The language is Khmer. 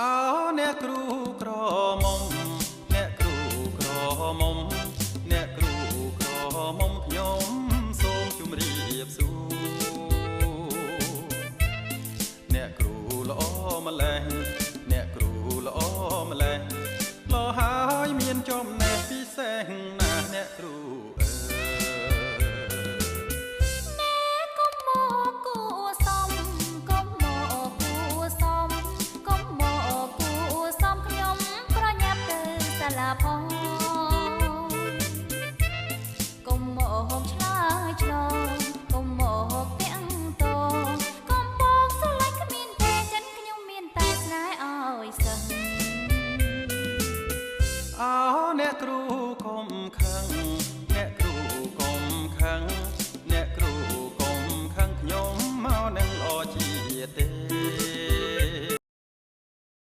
អោអ្នកគ្រូក្រមុំអ្នកគ្រូក្រមុំអ្នកគ្រូក្រមុំខ្ញុំសូមជម្រាបសួរអ្នកគ្រូល្អម្លេះអ្នកគ្រូល្អម្លេះលោហើយមានចំណេះពិសេស